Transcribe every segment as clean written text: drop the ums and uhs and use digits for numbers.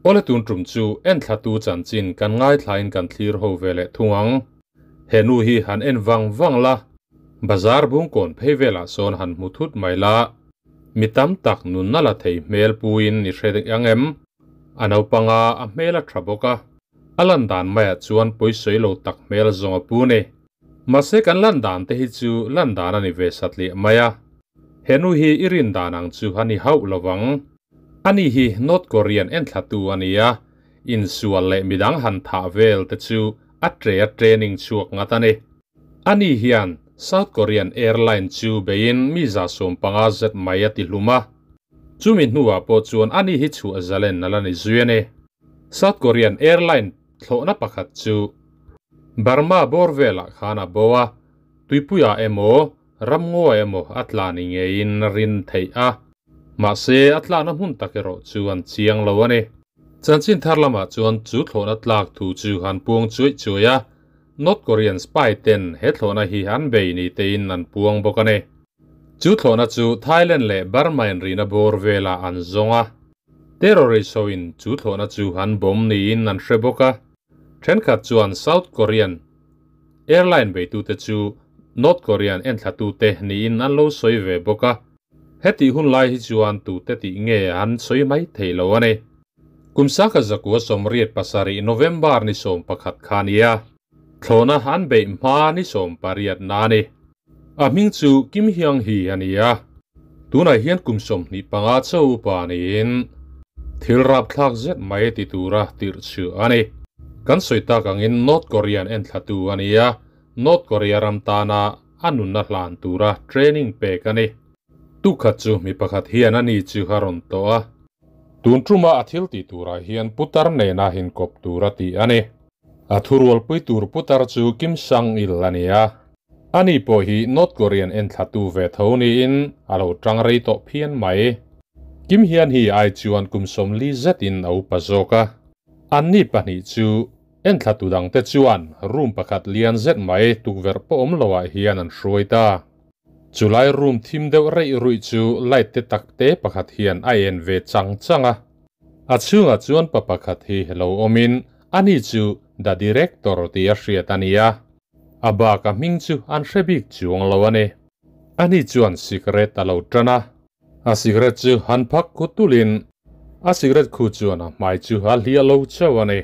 Awle tun tum chu enthlatu chanchin kan ngaithlain kan thlir ho ve leh thung ang. He nu hi han en vang vang la, bazar bungkawn phei velah sawn han hmu thut mai la, mi tam tak nunna la thei hmel puin i hre ang em? A naupanga a hmel a tha bawk a, a lan dan maiah chuan pawisawi lo tak hmel zawng a pu ni. Mahse kan lan dan te hi chu lan dan a ni ve satliah mai a, he nu hi i rin dan ang chu a ni hauh lo vang. Ani hi North Korean enthlatu a ni a, insual leh midang han thah vel te chu a tre a training chhuak ngat a ni. Ani hian South Korean airline chu beiin mi 150 zet mai a ti hlum a. Chumi hnuah pawh chuan ani hi chhuah zalen a la ni zui a ni. South Korean airline thlawhna pakhat chu Burma bawr velah khan a bo a, tuipuiah emaw ramngaw emaw a tla ni ngeiin rin theih a. Mahse a tlakna hmun tak erawh chu an chiang lo a ni. Chanchin thar lamah chuan chu thlawhna tlak thu chu han puang chuaih chuaih a, North Korean spy ten he thlawhna hi an bei ni tein an puang bawk a ni. Chu thlawhna chu Thailand leh Burma in rihna bawr velah an zawng a, terrorist hoin chu thlawhna chu an bomb niin an hre bawk a. Thenkhat chuan South Korean airline beitute chu North Korean enthlatute niin an lo sawi ve bawk a. Hetih hun lai hi chuan tute tih nge an sawi mai thei lo a ni. Kum 1987 November ni 11 kha nia, thlawhna an beih hma ni 18 na a ni. A hming chu Kim Hyang Hee a ni a, tunah hian kum 25 cho upa niin thil rapthlak zet mai ti tura tirh chhuah a ni. Kan sawi tak angin North Korean enthlatu a ni a, North Korea ram tana a nunna hlan tura training pek a ni. Tukhat chu mi pakhat hian a ni chu a rawn tawh a. Tun tuma a thil tih turah hian putar nena inkawp tur a ti a ni. A thurualpui tur putar chu Kim Sang-il a ni a. Ani pawh hi North Korean enthlatu ve tho niin a lo tang rei tawh phian mai. Kim hian hi ai chuan kum 40 zetin a upa zawk a. Anni pahnih chu enthlatu dangte chuan room pakhat lian zet mai tukverh pawh awm loah hian an hruai ta. Chulai room thim deuh reih ruih chu light te tak te pakhat hian a en ve chang chang a. A chhungah chuan pa pakhat hi lo awmin ani chu the director ti a hriat a ni a. A bak a hming chu an hre bik chuang lo a ni. Ani chuan cigarette a lo tan a. A cigarette chu han phak khu tulin a cigarette khu chuan a hmai chu a hliah lo chauh a ni.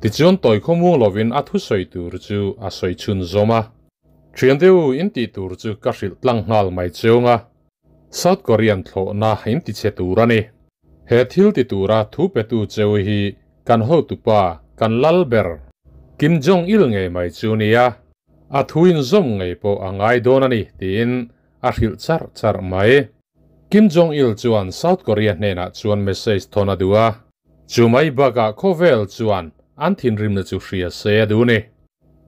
Tichuan tawi khawmuang lovin a thusawi tur chu a sawi chhun zawm a. Thian deuh in tih tur chu ka hrilh tlang nghal mai cheuang a. South Korean thlawhna in ti che tur a ni. He thil ti tura thu petu cheu hi kan hotupa kan lal ber Kim Jong Il ngei mai chu nia. A thu in zawm ngei pawh a ngai dawn a ni tiin a hrilh char char mai. Kim Jong Il chuan South Korea hnenah chuan message thawn a duh a. Chu mai bakah khawvel chuan an thinrimna chu hria se a duh ni.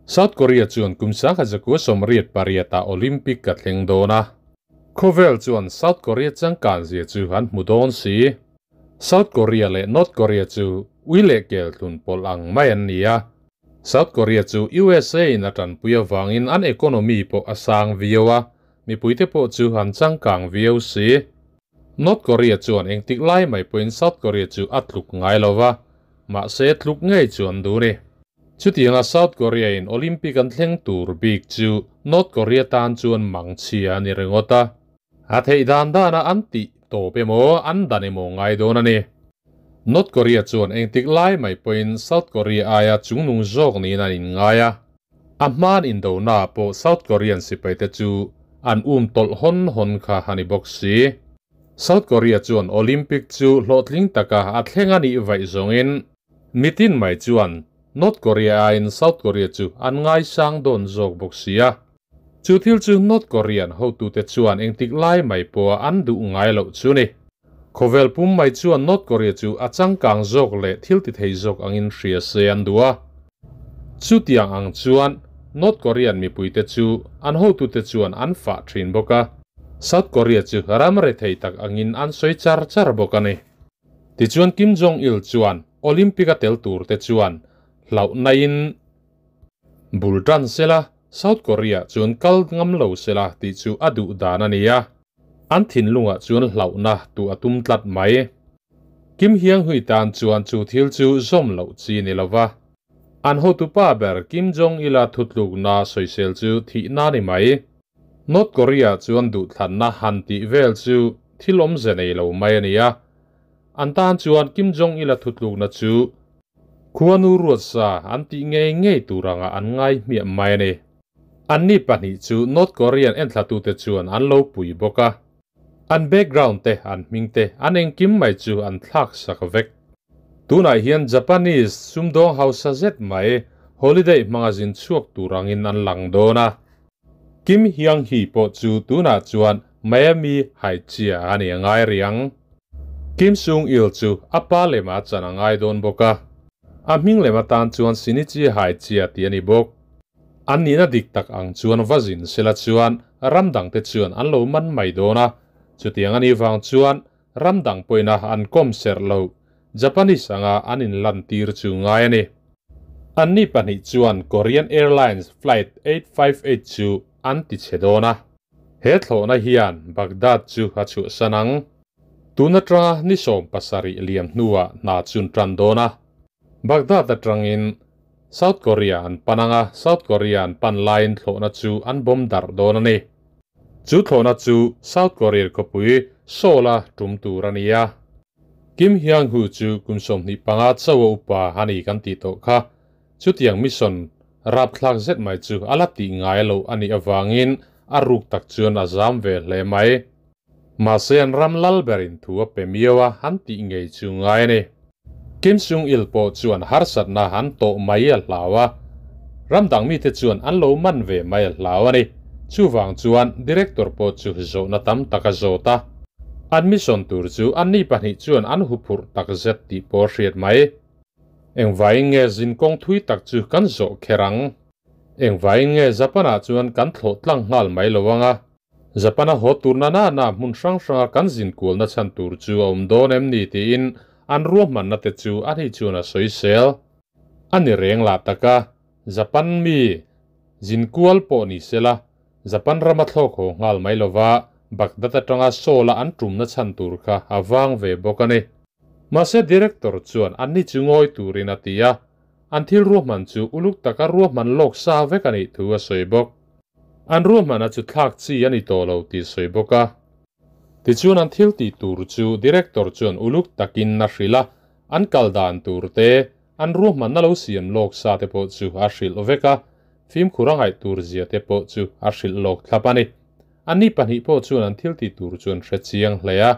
South Korea chuan kum 1988 ah Olympic ka thleng dawn a. Khawvel chuan South Korea changkan zia chu an hmu dawn si. South Korea leh North Korea chu ui leh kel thlun pawlh ang mai an ni a. South Korea chu USA in a tanpui awangin an economy pawh a sang viau a, mipuite pawh chu an changkang viau si. North Korea chuan engtik lai mai pawhin South Korea chu a tluk ngai lova, mahse tluk ngei chu an duh ni. Chutianga South Korea in Olympic an thleng tur bik chu North Korea tan chuan mang chhia a ni ringawt a. A theih dan dana an tih tawp emaw an dan emaw ngai dawn a ni. North Korea chuan engtik lai mai pawhin South Korea aia chungnung zawk niin an inngai a. A hman indona pawh South Korean sipaite chu an um tawlh hawn hawn kha a ni bawk si. South Korea chuan Olympic chu hlawhtling taka a thleng a nih vaih zawngin mitin mai chuan North Korea aiin South Korea chu an ngaisang dawn zawk bawk si a. Chu thil chu North Korean hotute chuan engtik lai mai pawha an duh ngai loh chu ni. Khawvel pum mai chuan North Korea chu a changkang zawk leh thil ti thei zawk angin hria se an duh a. Chutiang ang chuan North Korean mipuite chu an hotute chuan an fah thin bawk a. South Korea chu ram re thei tak angin an sawi char char bawk a ni. Tichuan Kim Jong Il chuan Olympic a tel tur te chuan hlauhna in bul tan sela South Korea chuan kal ngam lo sela tih chu a duh dan a ni a. An thinlungah chuan hlauhna tu a tum tlat mai. Kim Hyang Hui tan chuan chu thil chu zawm loh chi ni lova. An hotupa ber Kim Jong Il-a thutlukna sawisel chu thihna ni mai. North Korea chuan duhthlanna han tih vel chu thil awmze nei lo mai a ni a. An tan chuan Kim Jong Il-a thutlukna chu khuanu ruatsa an tih ngei ngei tur anga an ngai hmiah mai a ni. Anni pahnih chu North Korean enthlatute chuan an lo pui bawk a. An background te, an hming te, an engkim mai chu an thlak sak vek. Tunah hian Japanese sumdawng hausa zet mai holiday hmanga zin chhuak tur angin an lang dawn a. Kim Hyang Hee pawh chu tunah chuan Miami Haichia a ni a ngai riang. Kim Sung Il chu a pa lema chan a ngai dawn bawk a. A hming lem atan chuan Shinichi Haichia tih a ni bawk. An nihna dik tak ang chuan va zin sela chuan ram dangte chuan an lo man mai dawn a, chutiang a nih vang chuan ram dang pawhin a an kawm serh lo, Japanese anga an inlantir chu ngai a ni. Anni pahnih chuan Korean Airlines Flight 858 chu an ti chhe dawn a. He thlawhna hian Baghdad chu a chhuahsan ang. Tun atanga ni 70 liam hnuah hna chun tan dawn a. Baghdad atangin South Korea an pan anga South Korea an pan laiin thlawhna chu an bomb darh dawn a ni. Chu thlawhna chu South Korea khawpui Seoul-a tum tur a ni a. Kim Hyang-hu chu kum 25 chauha upa a ni kan tih tawh kha. Chutiang mission rapthlak zet mai chu a la tih ngai loh a nih avangin a ruk tak chuan a zam ve hle mai. Mahse an ram lal berin thu a pe miau a, an tih ngei chu ngai a ni. Kim Sung Il pawh chuan harsatna an tawh mai a hlau a, ram dang mite chuan an lo man ve mai a hlau a ni. Chuvang chuan director pawh chu zawhna tam tak a zawt a. An mission tur chu anni pahnih chuan an huphurh tak zet tih pawh a hriat mai. Engvaiin nge zinkawng thui tak chu kan zawh kher ang? Engvaiin nge Japan-ah chuan kan thlawh tlang nghal mai lo ang a? Japan-a haw tur na na na hmun hrang hranga kan zin kualna chhan tur chu a awm dawn em ni tiin an ruahmanna te chu a ni chuan a sawisel. A ni reng lah taka Japan mi zin kual pawh ni sela Japan rama thlawk haw nghal mai lova Baghdad atanga Seoul-a an tumna chhan tur kha a vang ve bawk a ni. Mahse director chuan anni chu ngawi turin a ti a, an thil ruahman chu uluk taka ruahman lawk sa vek a nih thu a sawi bawk. An ruahmana chu thlak chi a ni tawh lo tih sawi bawk a. Tichuan an thil tih tur chu director chuan uluk takin a hrilh a, an kal dan tur te, an ruahmanna lo siam lawk sa te pawh chu a hrilh vek a, fimkhur a ngaih tur zia te pawh chu a hrilh lawk thlap a ni. Anni pahnih pawh chuan an thil tih tur chu an hre chiang hle a,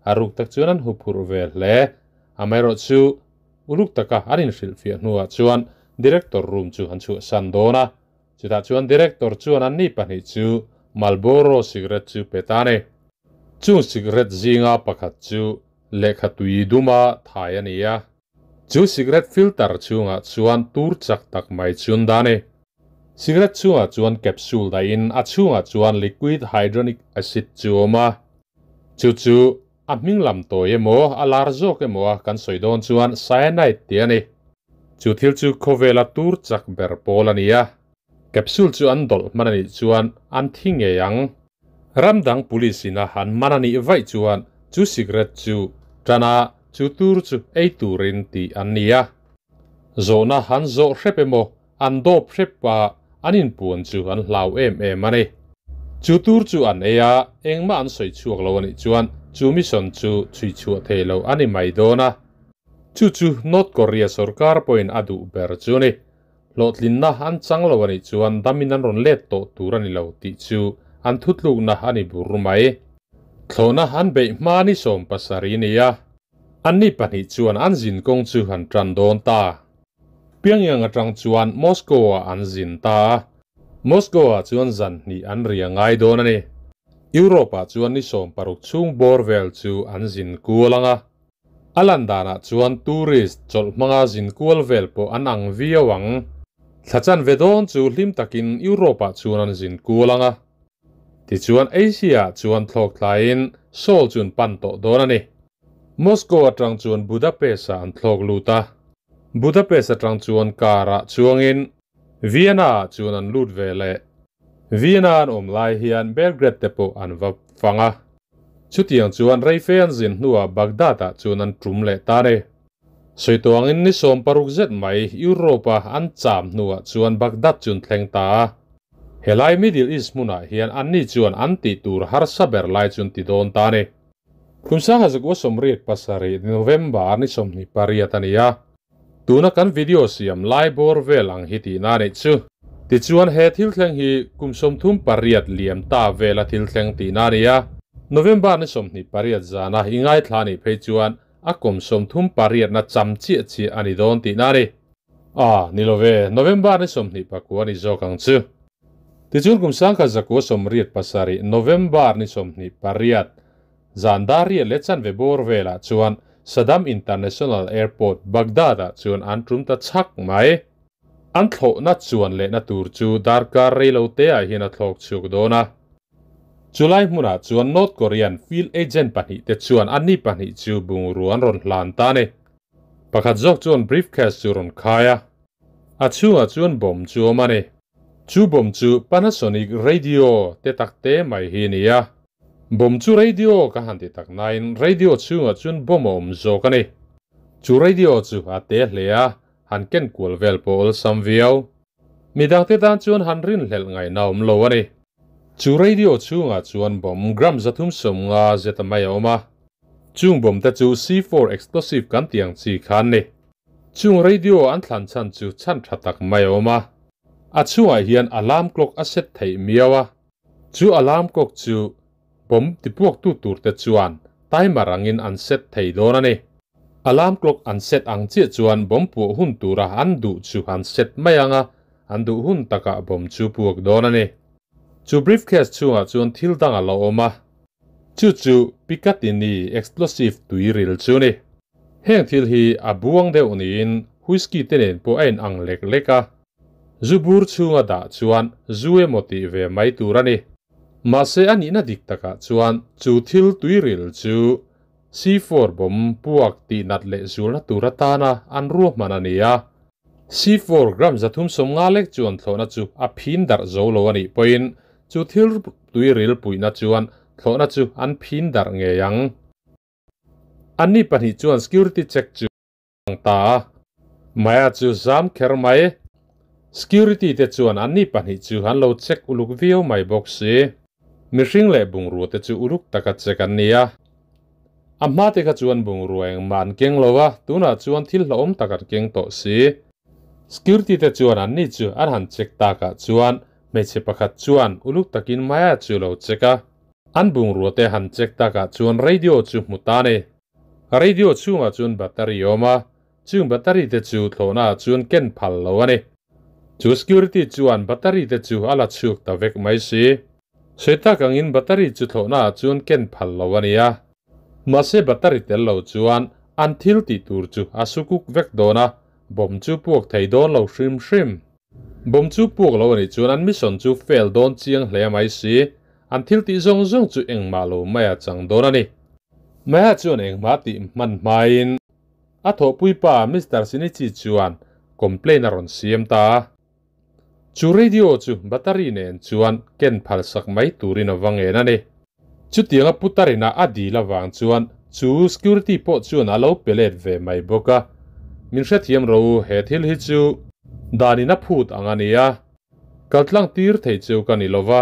a ruk tak chuan an huphurh ve hle. Amaherawh chu uluk taka an inhrilhfiah hnuah chuan director room chu an chhuahsan dawn a. Chutah chuan director chuan anni pahnih chu Marlboro cigarette chu pe ta a ni. Chung cigarette zinga pakhat chu lehkha tui duma thai a ni a. Chu cigarette filter chhungah chuan tur chak tak mai chu an dah a ni. Cigarette chhungah chuan capsule dahin a chhungah chuan liquid hydronic acid chu a awm a. Chu chu a hming lam tawi emaw a lar zawk emaw a kan sawi dawn chuan cyanide tih a ni. Chu thil chu khawvela tur chak ber pawl a ni a. Capsule chu an dawlh hman a nih chuan an thi ngei ang. Ram dang police in a han man a nih vaih chuan chu cigarette chu tan a, chu tur chu ei turin tih an ni a. Zawhna han zawh hrep emaw an dawp hrep a, an inpuan chu an hlau em em a ni. Chu tur chu an ei a, engmah an sawi chhuak lo a nih chuan chu mission chu chhui chhuah thei lo a ni mai dawn a. Chu chu North Korea sorkar pawhin a duh ber chu a ni. Hlawhtlinna an chang lo a nih chuan damin an rawn let tawh tur a ni lo tih chu an thutlukna a ni bur mai. Thlawhna an beih hma ni 70 ni a, anni pahnih chuan an zin kawng chu an tan dawn ta. Pyongyang atang chuan Moscow-ah an zin ta a, Moscow-ah chuan zan hnih an ri a ngai dawn a ni. Europe-ah chuan ni 60 chhung bawr vel chu an zin kual ang a. A lan danah chuan tourist chawlh hmanga zin kual vel pawh an ang viau ang. Thla chan ve dawn chu hlim takin Europe-ah chuan an zin kual ang a. Tichuan Asia-ah chuan thlawk thlaiin Seoul chu an pan tawh dawn a ni. Moscow atang chuan Budapest-ah an thlawk lut a. Budapest atang chuan car-ah chuangin Vienna-ah chuan an lut ve leh. Vienna an awm lai hian Belgrade te pawh an va fang a. Chutiang chuan reife an zin hnuah Baghdad-ah chuan an tum leh ta a ni. Sawi tuangin ni 16 zet mai Europe-a an cham hnuah chuan Baghdad chu an thleng ta a. Helai Middle East hmunah hian anni chuan an tih tur harsa ber lai chu an ti dawn ta a ni. Kum 1987 November ni 28 a ni a. Tuna kan video siam lai bawr vel ang hi tihna a nih chu. Tichuan he thil thleng hi kum 38 liam ta vela thil thleng tihna a ni a. November ni 28 zana i ngaithla nih phei chuan a kum 38 na cham chiah chiah a ni dawn tihna a ni. A, ni lo ve, November ni 29 a ni zawk ang chu. Tichuan kum 1987 November ni 28 zan dar riat leh chanve bawr velah chuan Saddam International Airport, Baghdad-ah chuan an tum ta chhak mai. An thlawhna chuan lehna tur chu darkar reilo teah hian a thlawk chhuak dawn a. Chulai hmunah chuan North Korean field agent pahnihte chuan anni pahnih chu bungrua an rawn hlan ta a ni. Pakhat zawk chuan briefcase chu rawn khai a, a chhungah chuan bomb chu awm a ni. Chu bomb chu Panasonic radio te tak te mai hi a ni a. Bomb chu radio ka han ti tak nain radio chhungah chuan bomb a awm zawk a ni. Chu radio chu a te hle a, han ken kual vel pawh awlsam viau. Midangte tan chuan han rinhlelh ngaihna awm lo a ni. Chu radio chhungah chuan bomb gram 350 zeta mai a awm a. Chung bomb te chu C4 explosive kan tih ang chi kha an ni. Chung radio an thlan chhan chu chhan tha tak mai a awm a. A chhungah hian alarm clock a set theih miau a. Chu alarm clock chu bomb tipuaktu turte chuan timer angin an set thei dawn a ni. Alarm clock an set ang chiah chuan bomb puah hun tura an duh chu an set mai ang a, an duh hun takah bomb chu puak dawn a ni. Chu briefcase chhungah chuan thil dang a lo awm a, chu chu Picatinny explosive tuiril chu a ni. Heng thil hi a buang deuh niin whisky te nen pawh a inang lek lek a. Zu bur chhunga dah chuan zu emaw tih ve mai tur a ni. Mahse a nihna dik takah chuan chu thil tuiril chu C4 bomb puak tih nat leh zulna tur atana an ruahman a ni a. C4 gram 350 lek chuan thlawhna chu a phin darh zo lo a nih pawhin chu thil tuiril puihna chuan thlawhna chu an phin darh ngei ang. Anni pahnih chuan security check chu ang ta a. Maya chu zam kher mai. Security te chuan anni pahnih chu an lo check uluk viau mai bawk si. Mihring leh bungrua te chu uluk taka check an ni a. A hma te kha chuan bungrua engmah an keng lo a, tunah chuan thil hlauhawm tak an keng tawh si. Security te chuan anni chu an han check takah chuan hmeichhe pakhat chuan uluk takin Maya chu lo check a. An bungrua te han check takah chuan radio chu hmu ta a ni. Radio chhungah chuan battery a awm a, chung battery te chu thlawhnaah chuan ken phal lo a ni. Chu security chuan battery te chu a la chhuak ta vek mai si. Sawi tak angin battery chu thlawhnaah chuan ken phal lo a ni a. Mahse battery tel lo chuan an thil tih tur chu a sukuk vek dawn a, bomb chu puak thei dawn lo hrim hrim. Bomb chu puak lo a nih chuan an mission chu fail dawn chiang hle mai si. An thil tih zawng zawng chu engmah lo mai a chang dawn a ni. Maya chuan engmah tih hman hmain a thawhpui pa Mister Shinichi chuan complaint a rawn siam ta a. Chu radio chu battery nen chuan ken phal sak mai turin a va ngen a ni. Chutianga putarina a dil avang chuan chu security pawh chuan a lo pe let ve mai bawk a. Min hrethiam ro u, he thil hi chu danin a phut ang a nia. Kaltlang tir thei cheu ka ni lova.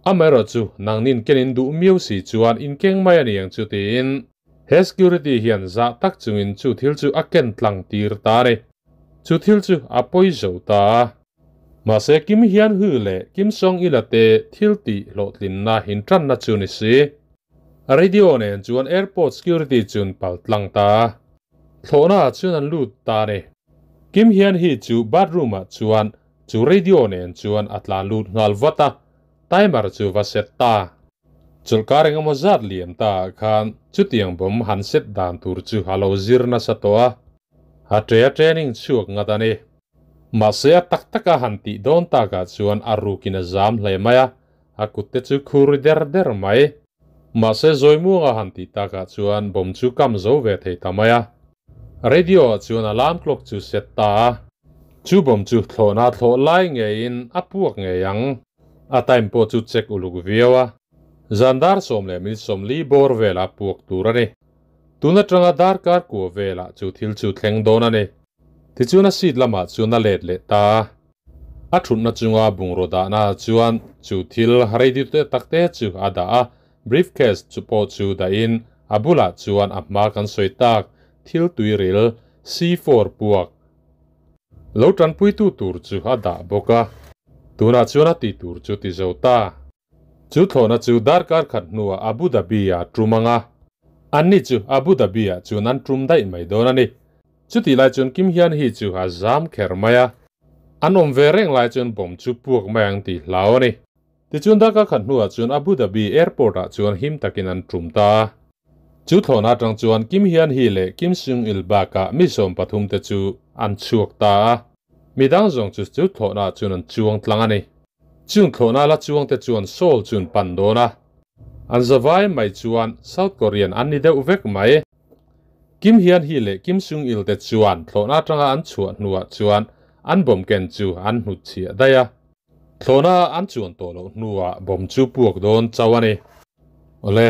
Amaherawhchu nangnin kenin duh miau si chuan in keng mai a ni ang chu tiin he security hian zah tak chungin chu thil chu a ken tlang tir ta a ni. Chu thil chu a pawi zo ta a. Mahse Kim Hian Hu leh Kim Song Ila te thil tih hlawhtlinna intanna chu ni si. Radio nen chuan airport security chun pal tlang ta a. Thlawhna ah chuan an lut ta a ni. Kim Hian Hi chu bathroom ah chuan chu radio nen chuan a tlan lut nghal vat a, timer chu va set ta. Chawlhkar engemaw zat liam ta ah khan chutiang bomb han set dan tur chu a lo zir nasa tawh a, a ṭe a training chhuak ngat a ni. Mahse a tak taka han tih dawn takah chuan a rukin a zam hle mai a, a kut te chu khur ri der der mai. Mahse Zawimuanga han tih takah chuan bomb chu kam zo ve thei ta mai a. Radio ah chuan alarm clock chu set ta a. Chu bomb chu thlawhna thlawh lai ngeiin a puak ngei ang. A time pawh chu check uluk viau a. Zan dar 10 minute 40 bawr vela puak tur a ni. Tun atanga darkar kua velah chu thil chu thleng dawn a ni. Tichuan a seat lamah chuan a let leh ta a. A thutna chunga bungraw dahna ah chuan chu thil radio te tak te chu a dah a, briefcase chu pawh chu dahin a bulah chuan a hma kan sawi tak thil tuiril C4 puak lo tanpuitu tur chu a dah bawk a. Tunah chuan a tih tur chu ti zo ta. Chu thlawhna chu darkar khat hnuah Abu Dhabi ah tum ang a. Anni chu Abu Dhabi ah chuan an tum daih mai dawn a ni. Chutih lai chuan Kim Hyun Hee chu a zam kher mai a. An awm ve reng lai chuan bomb chu puak mai ang tih hlau a ni. Tichuan darkar khat hnuah chuan Abu Dhabi airport ah chuan him takin an tum ta a. Chu thlawhna atang chuan Kim Hyun Hee leh Kim Sung Il bakah mi 13 te chu an chhuak ta a. Midang zawng chu chu thlawhna ah chuan an chuang tlang a ni. Chung thlawhna la chuang te chuan Seoul chu an pan dawn a. An zavai mai chuan South Korean an ni deuh vek mai. Kim Hyun Hee leh Kim Sung Il te chuan thlawhna atanga an chhuah hnuah chuan an bomb ken chu an hnutchhiah daih a. Thlawhna an chuan tawh loh hnuah bomb chu puak dawn chauh a ni. Awle.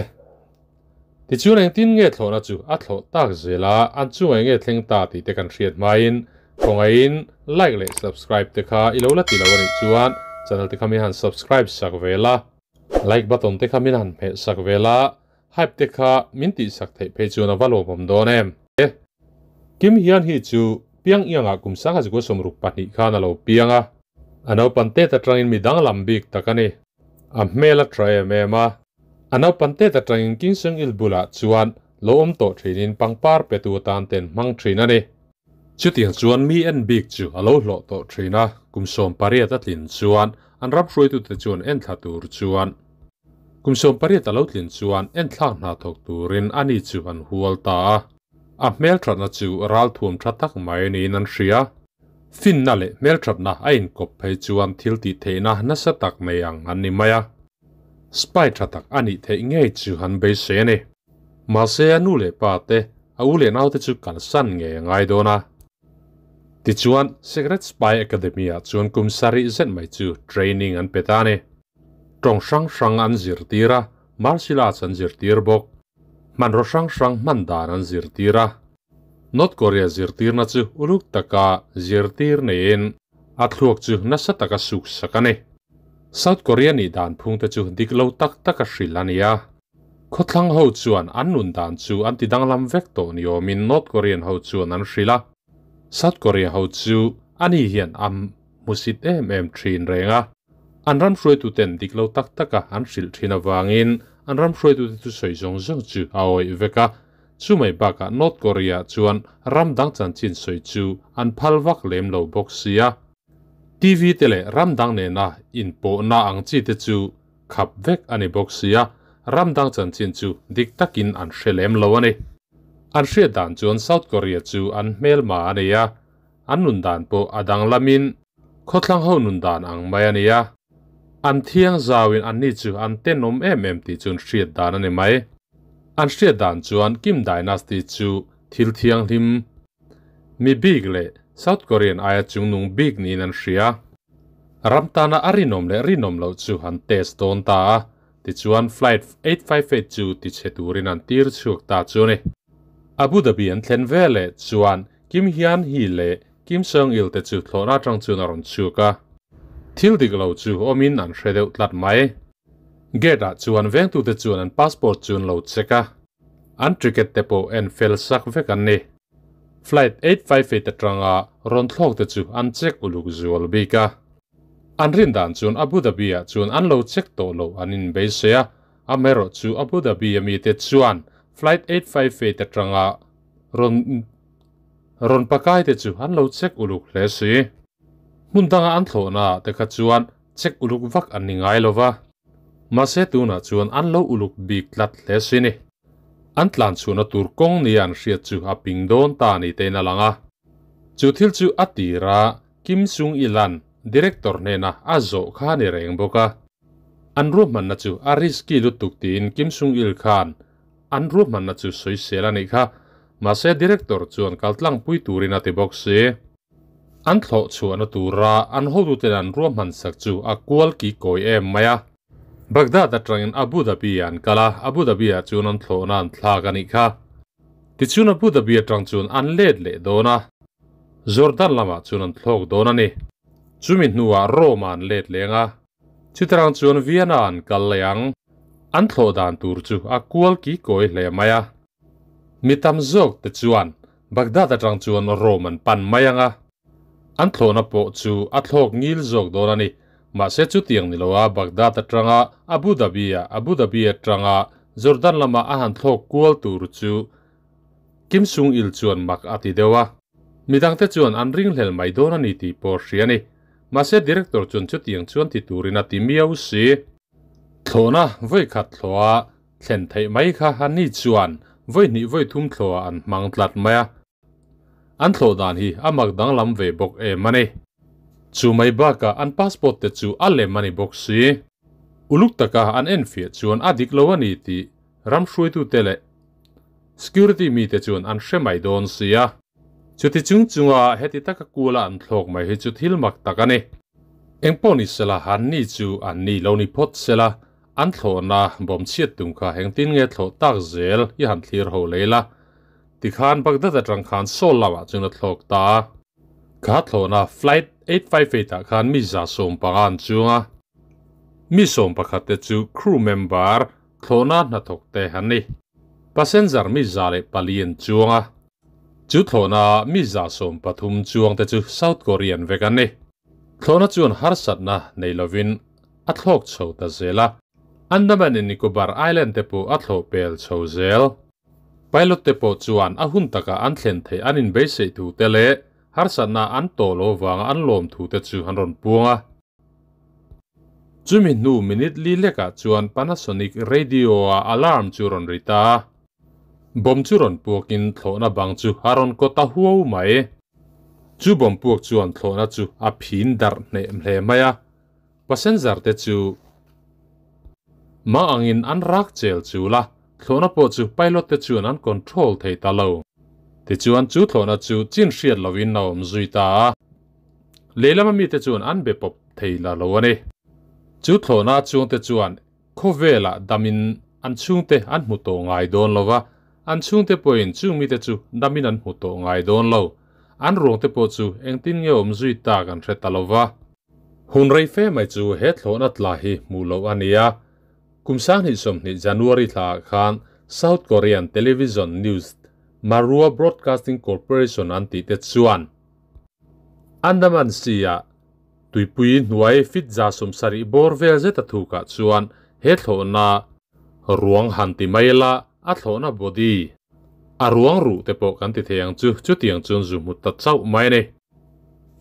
Tichuan engtin nge thlawhna chu a thlawh tak zel a, an chungah enge thleng ta tih te kan hriat hmain khawngaihin like leh subscribe te kha i lo la ti lo a nih chuan channel te kha min han subscribe sak ve la, like button te kha min han hmeh sak ve la, hype te kha min tih sak theih phei chuan a va lawmawm dawn em. Kim Hyun Hee chu Pyongyang-ah kum 1962 khan a lo piang a, a naupan tet atangin mi danglam bik tak a ni. A hmel a tha em em a, a naupan tet atangin Kim Sung Il bulah chuan lo awm tawh thinin pangpar petu atan ten hmang thin a ni. Chutiang chuan mi en bik chu a lo hlawh tawh thin a, kum 18 a tlin chuan an ram hruaitute chuan enthla tur chuan Kum 18 a lo tlin chuan enthlak hna thawk turin ani chu an hual ta a. A hmelthatna chu ralthuam tha tak mai niin an hria. Finna leh hmelthatna a inkawp phei chuan thil tih theihna nasa tak nei ang an ni mai a. Spy tha tak a nih theih ngei chu an beisei a ni. Mahse a nu leh pa te, a u leh naute chu kalsan ngei a ngai dawn a. Tichuan Secret Spy Academy-ah chuan kum sarih zet mai chu training an pe ta a ni. Tawng hrang hrang an zirtir a, martial arts an zirtir bawk. Hmanraw hrang hrang hman dan an zirtir a. North Korea zirtirna chu uluk taka zirtir neiin a thluak chu nasa taka suk sak a ni. South Korea nih dan phungte chu dik lo tak taka hrilh a ni a. Khawthlang ho chuan an nun dan chu an ti danglam vek tawh ni awmin North Korean ho chuan an hrilh a. South Korea ho chu ani hian a hmusit em em thin reng a. An ram hruaituten dik lo tak taka an hrilh thin avangin an ram hruaitute thusawi zawng zawng chu a awih vek a. Chumai bakah North Korea chuan ram dang chanchin sawi chu an phal vak lem lo bawk sia. TV te leh ram dang nena inpawhna ang chi te chu khap vek a ni bawk sia, ram dang chanchin chu dik takin an hre lem lo a ni. An hriat dan chuan South Korea chu an hmelma a nei a, an nun dan pawh a danglamin Khawthlang ho nun dan ang mai a nia. An thiang zauin anni chu an tenawm em em tih chu an hriat dan a ni mai. An hriat dan chuan Kim Dynasty chu thil thianghlim mi bik leh South Korean aia chungnung bik niin an hria. Ram tana a rinawm leh rinawm loh chu an test dawn ta a, tichuan Flight 858 chu tichhe turin an tir chhuak ta chu a ni. Abu Dhabi an thlen veleh chuan Kim Hyun Hee leh Kim Sung Il te chu thlawhna atang chuan a rawn chhuak a, thil dik lo chu awmin an hre deuh tlat mai. Gate ah chuan vengtute chuan an passport chu an lo check a, an ticket te pawh en fel sak vek an ni. Flight 858 atanga rawn thlawk te chu an check uluk zual bik a. An rin dan chuan Abu Dhabi ah chuan an lo check tawh loh an inbeisei a, amaherawh chu Abu Dhabi ami te chuan flight 858 atanga rawn Rawn pakai te chu an lo check uluk hle si. Hmun danga an thlawhna ah te kha chuan check uluk vak an ni ngai lo va. Mahse tunah chuan an lo uluk bik tlat hle si ni. An tlan chhuahna tur kawng nia an hriat chu a ping dawn ta ni tein a lang a. Chu thil chu a tira Kim Sung Il-a'n director hnena a zawh kha a ni reng bawk a. An ruahmanna chu a risky lutuk tiin Kim Sung Il khan An ruahmanna chu sawisel a nih kha, mahse director chuan kaltlangpui turin a ti bawk si. An thlawh chhuahna tura an hotuten an ruahman sak chu a kual ki kawi em mai a. Baghdad atangin Abu Dhabi an kal a, Abu Dhabi ah chuan an thlawhna an thlak a nih kha. Tichuan Abu Dhabi atang chuan an let leh dawn a, Jordan lamah chuan an thlawk dawn a ni. Chumi hnuah Rome ah an let leng a, chutarang chuan Vienna an kal leh ang. An thlawh dan tur chu a kual ki kawi hle mai a. Mi tam zawk te chuan Baghdad atang chuan Rome an pan mai ang a. An thlawhna pawh chu a thlawk ngil zawk dawn a ni. Mahse chutiang ni loa Baghdad atanga Abu Dhabi-ah, Abu Dhabi atanga Jordan lama a han thlawk kual tur chu Kim Sung Il chuan mak a ti deuh a. Midangte chuan an ringhlel mai dawn a ni tih pawh hria a ni. Mahse Director chuan chutiang chuan ti turin a ti miau si. Thlawhna vawikhat thlawha thlen theih mai kha a ni chuan vawihnih vawithum thlawhah an hmang tlat mai a. An thlawh dan hi a mak danglam ve bawk em a ni. Chu mai bakah an passport te chu a lem a ni bawk si. Uluk taka an enfiah chuan a dik lo a ni tih ram hruaitute leh security mite chuan an hre mai dawn si a. Chuti chung chunga heti taka kula an thlawk mai hi chu thil mak tak a ni. Engpawh ni sela han ni chu an ni lo ni phawt sela an thlawhna bawm chhiat tum kha engtin nge thlawh tak zel i han thlir ho lei la. Tikhan Baghdad atang khan Seoul lamah chuan a thlawk ta a. Kha thlawhna Flight 858 ah khan mi 150 an chuang a. Mi 11 te chu crew member, thlawhna hnathawk te an ni. Passenger mi 104 an chuang a. Chu thlawhna mi 130 chuang te chu South Korean vek an ni. Thlawhna chuan harsatna nei lovin a thlawk chho ta zel a. Andaman and Nicobar Island te pawh a thlawh pel chho zel. Pilot te pawh chuan a hun takah an thlen theih an inbeisei thu te leh harsatna an tawh lo vanga an lawm thu te chu an rawn puang a. Chumi hnu minute li lekah chuan Panasonic radio-a alarm chu rawn ri ta a. Bomb chu rawn puakin thlawhna bang chu a rawn kaw ta huau mai. Chu bomb puak chuan thlawhna chu a phin darh hneh hle mai a. Passenger te chu mah angin an rak chel chul a, thlawhna pawh chu pilot te chuan an control thei ta lo. Tichuan chu thlawhna chu chin hriat lovin a awm zui ta a, lehlam ami te chuan an be pawp thei la lo a ni. Chu thlawhna chungte chuan khawvelah damin an chhungte an hmu tawh ngai dawn lo va, an chhungte pawhin chung mite chu damin an hmu tawh ngai dawn lo. An ruangte pawh chu engtin nge awm zui tak an hre ta lo va. Hun rei fe mai chu he thlawhna tla hi hmuh loh a ni a. Kum 2020 January thlaah khan South Korean television news Marua Broadcasting Corporation an tih te chuan Andaman Sea-ah tuipui hnuai fit 70 bawr vel zet a thukah chuan he thlawhna ruang han ti mai la a thlawhna body a ruang ruh te pawh kan ti thei ang chu chutiang chuan zu hmu ta chauh mai a ni.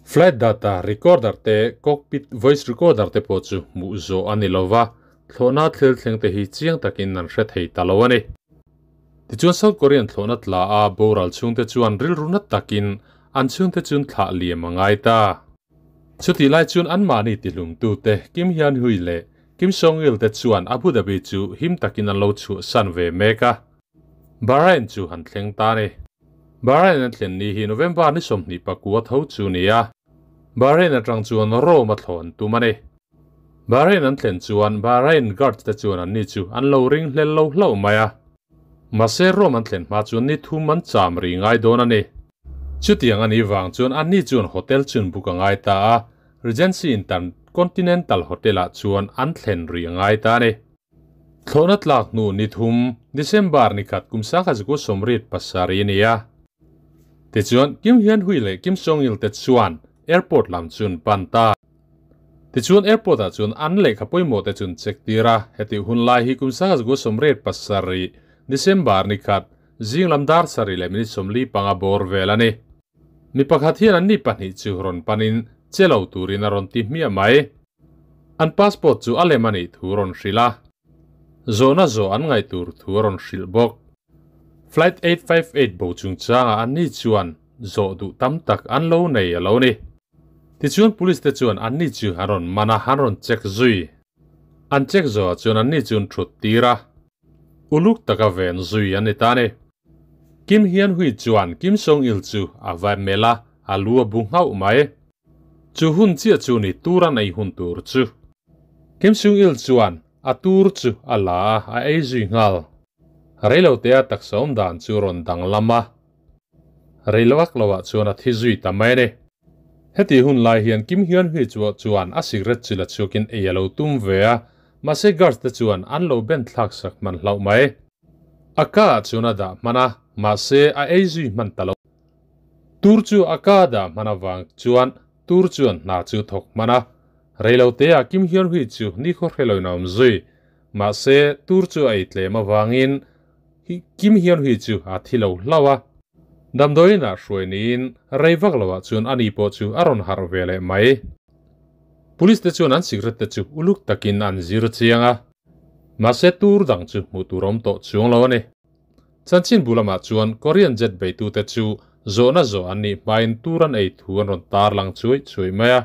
Flight data recorder te, cockpit voice recorder te pawh chu hmuh zawh a ni lo va, thlawhna thil thleng te hi chiang takin an hre thei ta lo a ni. Tichuan South Korean thlawhna tla a boral chhungte chuan rilru na takin an chhungte chun thlah liam a ngai ta. Chutih lai chuan anmahni tihlumtute Kim Hyun-hui leh Kim Song-il te chuan Abu Dhabi chu him takin an lo chhuahsan ve mek a. Bahrain chu han thleng ta a ni. Bahrain an thlen ni hi November ni 29 tho chu ni a. Bahrain atang chuan Rome a thlawn tum a ni. Bahrain an thlen chuan Bahrain guards te chuan anni chu an lo ring hlel lo hlauh mai a. Mahse Rome an thlen hma chuan ni thum an cham ri ngai dawn a ni. Chutiang a nih vang chuan anni chuan hotel chun buk a ngai ta a, Regency Intercontinental Hotel-ah chuan an thlen ri a ngai ta a ni. Thlawhna tlak hnu ni thum, December ni khat kum 1987 a ni a. Tichuan, Kim Hyun-hui leh Kim Song-il te chuan airport lam chu an pan ta. Tichuan, airport-ah chuan an lehkha pawimawh te chu an check tir a. Hetih hun lai hi kum 1987, December ni khat, zing lam dar sarih leh minute 45 bawr vel a ni. Mi pakhat hian anni pahnih chu rawn panin che lo turin a rawn ti hmiah mai. An passport chu a lem a nih thu rawn hrilh a. Zawhna zawh an ngaih tur thu a rawn hrilh bawk. Flight 858 bo chungchangah anni chuan zawh duh tam tak an lo nei a lo ni. Tichuan police te chuan anni chu an rawn man a, an rawn check zui. An check zawhah chuan anni chu an thut tir a. Uluk taka ven zui an ni ta a ni. Kim Hyun-hui chuan Kim Song-il chu a va melh a, a lu a bu nghauh mai. Chu hun chiah chu ni tur an ei hun tur chu. Kim Sung-il chuan a tur chu a la a, a ei zui nghal. Reilote a taksa awm dan chu rawn danglam a, reilovak lovah chuan a thi zui ta mai a ni. Heti hun lai hian Kim Hyun Hui chu chuan a cigarette chu la chhuakin ei a lo tum ve a, mahse guards te chuan an lo ben thlak sak hman hlauh mai. A ka ah chuan a dah hman a, mahse a ei zui hman ta lo. Tur chu a ka dah hman avang chuan tur chuan hna chu thawk hman a, reilote ah Kim Hyun Hui chu nikhaw hreloin a awm zui. Mahse, tur chu a ei tlem avangin Kim Hyun Hui chu a thi lo hlauh a. Damdawiin ah hruai niin rei vak loah chuan ani pawh chu a rawn harh ve leh mai. Police te chuan an cigarette te chu uluk takin an zir chiang a. Mahse tur dang chu hmuh tur awm tawh chuang lo a ni. Chanchin bu lamah chuan Korean jet beitute chu zawhna zawh an nih hmain tur an ei thu an rawn tarlang chuai chuai mai a.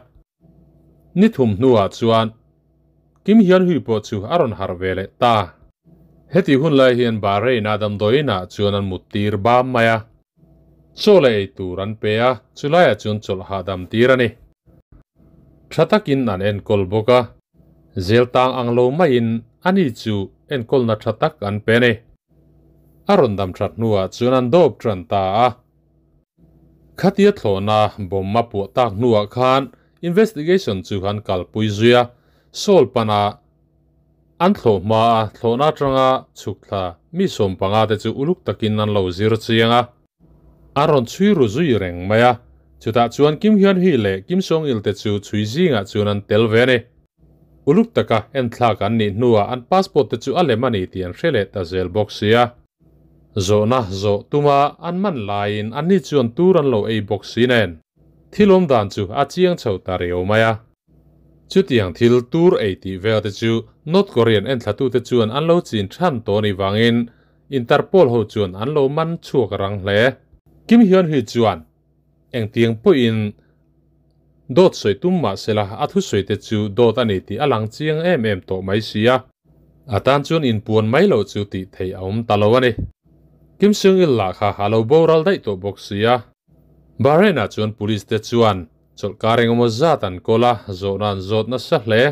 Ni thum hnuah chuan Kim Hyun Hui pawh chu a rawn harh ve leh ta. Heti hun lai hian Bahrain-a damdawiinah chuan an mut tir bam mai a. Chaw leh ei tur an pe a, chulaiah chuan chawlh hahdam tir a ni. Tha takin an enkawl bawk a, zel tang ang lo maiin ani chu enkawlna tha tak an pe a ni. A rawn dam that hnuah chuan an dawp tan ta a. Khatia thlawhna bomb a puah tak hnuah khan investigation chu an kalpui zui a, Seoul pana an thlawh hmaa thlawhna atanga chhuk thla mi 15 te chu uluk takin an lo zir chiang a. An rawn chhui ru zui reng mai a, chutah chuan Kim Hyun Hee leh Kim Song Il te chu chhui zingah chuan an tel ve a ni. Uluk taka enthlak an nih hnuah an passport te chu a lem a ni tih an hre leh ta zel bawk sia. Zawhna zawh tuma an man laiin anni chuan tur an lo ei bawk si nen thil awm dan chu a chiang chho ta riau mai a. Chutiang thil tur ei tih vel te chu North Korean enthlatute chuan an lo chin than tawh anih vangin Interpol ho chuan an lo man chhuak rang hle. Kim Hyun Hui chuan engtiang pawhin dawt sawi tum mah sela a thusawi te chu dawt a ni tih a lang chiang em em tawh mai si a. A tan chuan inpuan mai loh chu tih theih a awm ta lo a ni. Kim Seung Il lah kha a lo boral daih tawh bawk si a. Bahrain ah chuan police te chuan chawlhkar engemaw zat an kawl a, zawhna an zawt nasa hle.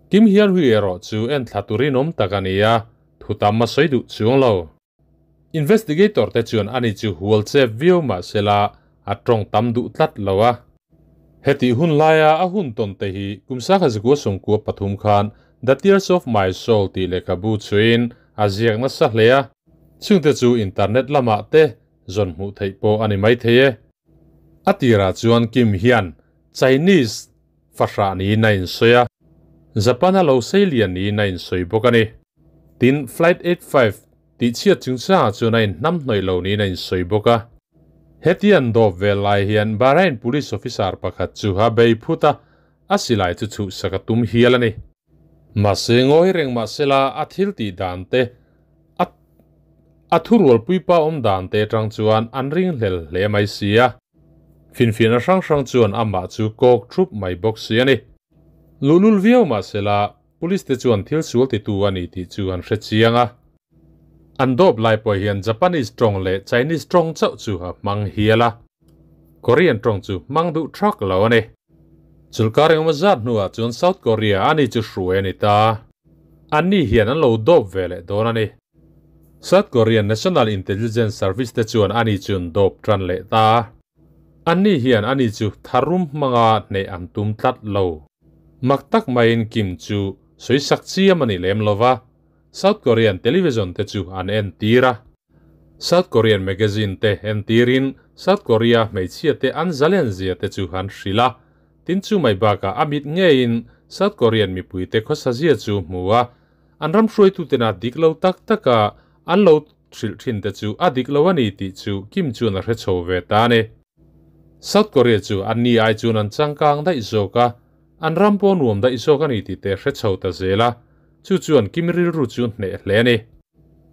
Kim Hyun Hui erawh chu enthla turin awm tak a ni a, Thu tam a sawi duh chuang lo. Investigator te chuan ani chu hual chep viau mah sela a tawng tam duh tlat lo a. Hetih hun laia a hun tawn te hi kum sangha zikua sawmkua pathum khan The Tears of My Soul tih lehkhabu chhuiin a ziak nasa hle a. Chungte chu internet lamah te zawn hmuh theih pawh a ni maithei e. A tirah chuan Kim hian Chinese Fahrah niin a insawi a, Japan a lo sei lian niin a insawi bawk a ni. Tin, Flight 85 tih chhiat chungchangah chuan a inhnamhnawih lo niin a insawi bawk a. Heti an dawp vel lai hian Bahrain police officer pakhat chu a bei phut a, a silai chu chhuhsak a tum hial a ni. Mahse, ngawi reng mahsela a thil tih dan te, a a thurualpuipa awm dan te atang chuan an ringhlel hle mai si a. Finfiahna hrang hrang chuan amah chu kawk thup mai bawk si a ni. Luhlul viau mahsela police te chuan thil sual titu a ni tih chu an hre chiang a. An dawp lai pawh hian Japanese tawng leh Chinese tawng chauh chu a hmang hial a, Korean tawng chu hmang duh thak lo a ni. Chulkar engemaw zat hnuah chuan South Korea a ni chu hruai a ni ta. Anni hian an lo dawp ve leh dawn a ni. South Korean National Intelligence Service te chuan ani chu an dawp tan leh ta. Anni hian ani chu tharum hmanga hneh an tum tlat lo. Mak tak maiin Kim chu sawisak chiam a ni lem lo va, South Korean television te chu an entir a. South Korean magazine te entirin South Korea hmeichhia te an zalen zia te chu an hrilh a. Tin chu mai bakah a mit ngeiin South Korean mipui te khawsa zia chu hmu a, An ram hruaitutena dik lo tak taka an lo hrilh thin te chu a dik lo a ni tih chu Kim chuan a hre chho ve ta a ni. South Korea chu an ni ai chuan an changkang daih zawk a, an ram pawh nuam daih zawk a ni tih te hre chho ta zel a, chu chuan Kim rilru chu hneh hle a ni.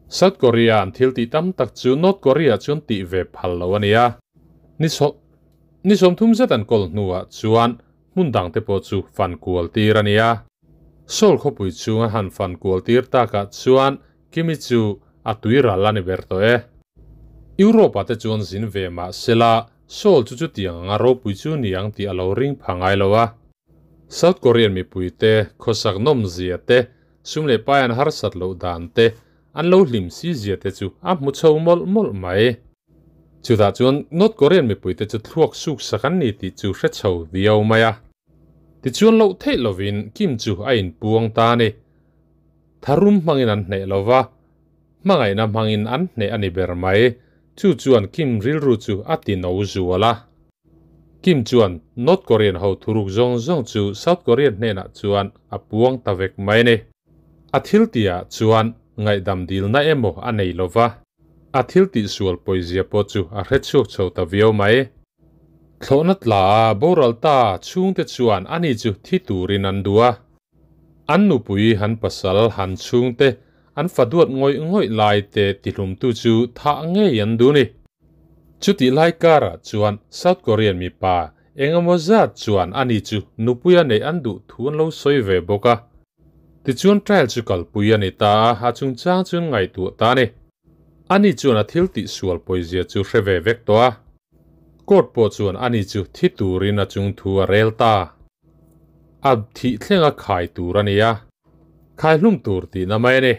South Korea an thil tih tam tak chu North Korea chuan tih ve phal lo a ni a. Ni 30 zet an kawl hnuah chuan hmun dang te pawh chu fan kual tir a ni a. Seoul khawpui chunga han fan kual tir takah chuan Kimi chu a tui ral a ni ber tawh e. Europe-ah te chuan zin ve mah sela Seoul chu chutiang anga ropui chu ni ang tih a lo ring pha ngai lo a. South Korean mipui te, khawsak nawmzia te, Sum leh pai an harsat loh dan te, an lo hlim si zia te chu a hmu chho mawlh mawlh mai. Chutah chuan North Korean mipuite chu thluak suk sak an ni tih chu hre chho viau mai a. Tichuan loh theih lovin Kim chu a inpuang ta a ni. Tharum hmangin an hneh lo va, hmangaihna hmangin an hneh a ni ber mai. Chu chuan Kim rilru chu a ti no zual a. Kim chuan North Korean ho thuruk zawng zawng chu South Korean hnenah chuan a puang ta vek mai a ni. A thil tihah chuan ngaihdam dilna emaw a nei lo va, a thil tihsual pawizia pawh chu a hre chhuak chho ta viau mai. Thlawhna tla a boral ta chhungte chuan ani chu thi turin an duh a. An nupui han pasal han chhungte an fa duat ngawih ngawih lai te tihlumtu chu thah ngei an duh ni. Chutih lai karah chuan South Korean mipa engemaw zat chuan ani chu nupui a neih an duh thu an lo sawi ve bawk a. Tichuan trial chu kalpui a ni ta a, a chungchang chu an ngaihtuah ta a ni. Ani chuan a thil tih sual pawizia chu hre ve vek tawh a. Court pawh chuan ani chu thi turin a chung thu a rel ta. A thih thlenga khai tur a ni a, khai hlum tur tihna mai a ni.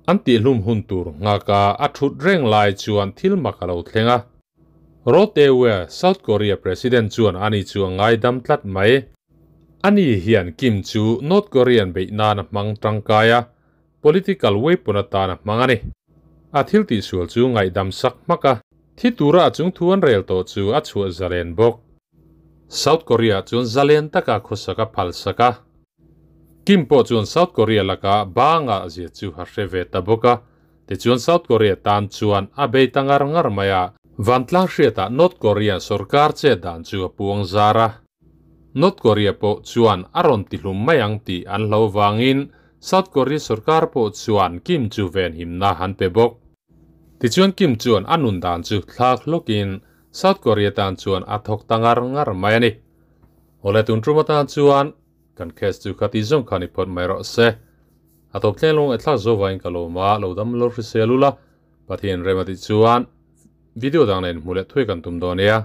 An tihhlum hun tur nghaka a thut reng lai chuan thil mak a lo thleng a. Roh Tae-woo, South Korea President chuan ani chu a ngaidam tlat mai. Ani hian Kim chu North Korean beih nan a hmang tangkai a, Political weapon atan a hmang a ni. A thil tihsual chu ngaihdam sak hmak a, thi tura a chung thu an rel tawh chu a chhuah zalen bawk. South Korea chuan zalen taka khawsak a phal sak a. Kim pawh chuan South Korea laka banga zia chu a hre ve ta bawk a, tichuan South Korea tan chuan a bei ta ngar ngar mai a. Vantlang hriatah North Korean sorkar chet dan chu a puang zar a. North Korea pawh chuan a rawn tihlum mai ang tih an hlo vangin South Korea sorkar pawh chuan Kim chu venhimna an pe bawk. Tichuan Kim chuan a nun dan chu thlak hlawkin South Korea tan chuan a thawk ta ngar ngar mai a ni. Awle tun tum atan chuan kan case chu khati zawng khan i phawt mai rawh se. A tawp thleng lawng thlak zo vangin ka lawm a, lo dam lo hrisel ula, Pathian rem a tih chuan video dang nen hmu leh thuai kan tum dawn nia.